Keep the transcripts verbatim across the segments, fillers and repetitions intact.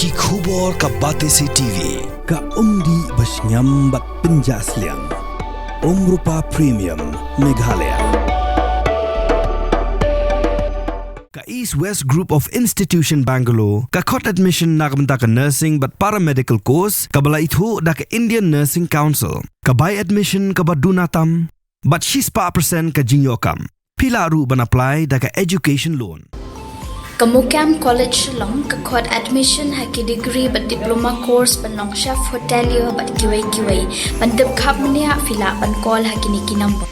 Ki khubor ka Batesi T V, ka umdih ba shngiam bad pynjah sliang. Umrupa Premium, Meghalaya. Ka East West Group of Institution Bangalore, ka khot admission na ka bynta ka nursing bad paramedical course, kaba la ithuh da ka Indian Nursing Council, ka bai admission kaba duna tam, bad shispah percent ka jingïoh kam. Phi lah ruh ban apply da ka education loan. Ka Mukam College Shillong ka khot admission ha ki degree bad diploma course ban long chef hotelier bad kiwei kiwei. Ban tip khapbniah phi lah ban call ha kine ki number.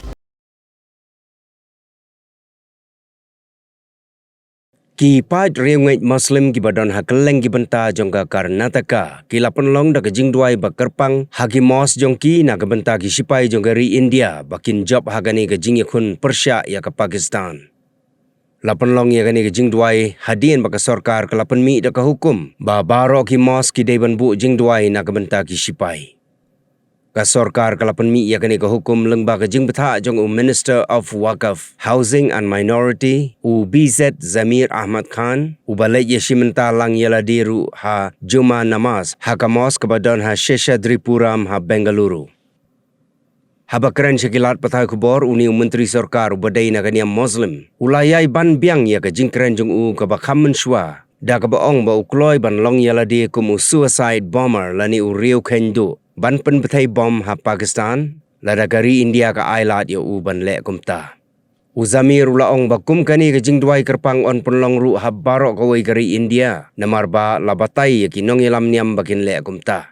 Ki paid riewngeit Muslim kiba don ha kylleng ki bynta jong ka Karnataka ki la pynlong da ka jingduwai ba kyrpang ha ki mosque jong ki na ka bynta ki shipai jong ka ri India ba kin jop ha kane ka jingïakhun pyrshah ïa ka Pakistan. La pynlong ïa kane ka jingduwai hadien ba ka sorkar ka la pynmih da ka hukum ba baroh ki mosque ki dei ban buh jingduwai na ka bynta ki shipai. Ka sorkar ka la pynmih ïa kane ka hukum lyngba ka jingbthah jong u Minister of Waqf, Housing and Minority, u B Z Zameer Ahmad Khan, uba leit ïashim bynta lang ïalade ruh ha Juma Namaz ha ka mosque kaba don ha Seshadripuram ha Bengaluru. Haba kren sha ki lad pathai khubor, une u Myntri Sorkar uba dei na ka niam Muslim u la ïai ban biang ïa ka jingkren jong u kaba kham mynshuwa da kaba ong ba u kloi ban long ïalade kum u suicide bomber lane u riewkheiñ duh ban pynbthei bom ha Pakistan, lada ka ri India ka ailad ïa u ban leh kumta. U Zameer u la ong ba kum kane ka jingduwai kyrpang yn pynlong ruh ha baroh kawei ka ri India, namar ba la batai ïa ki nongïalam niam ba kin leh kumta.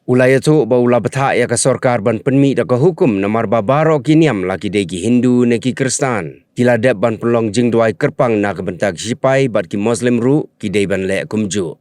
U la ïathuh ba u la bthah ïa ka sorkar ban pynmih da ka hukum namar ba baroh ki niam, la ki dei ki Hindu ne ki Khristan, ki la dep ban pynlong jingduwai kyrpang na ka bynta ki shipai, bad ki Muslim ruh ki dei ban leh kumjuh.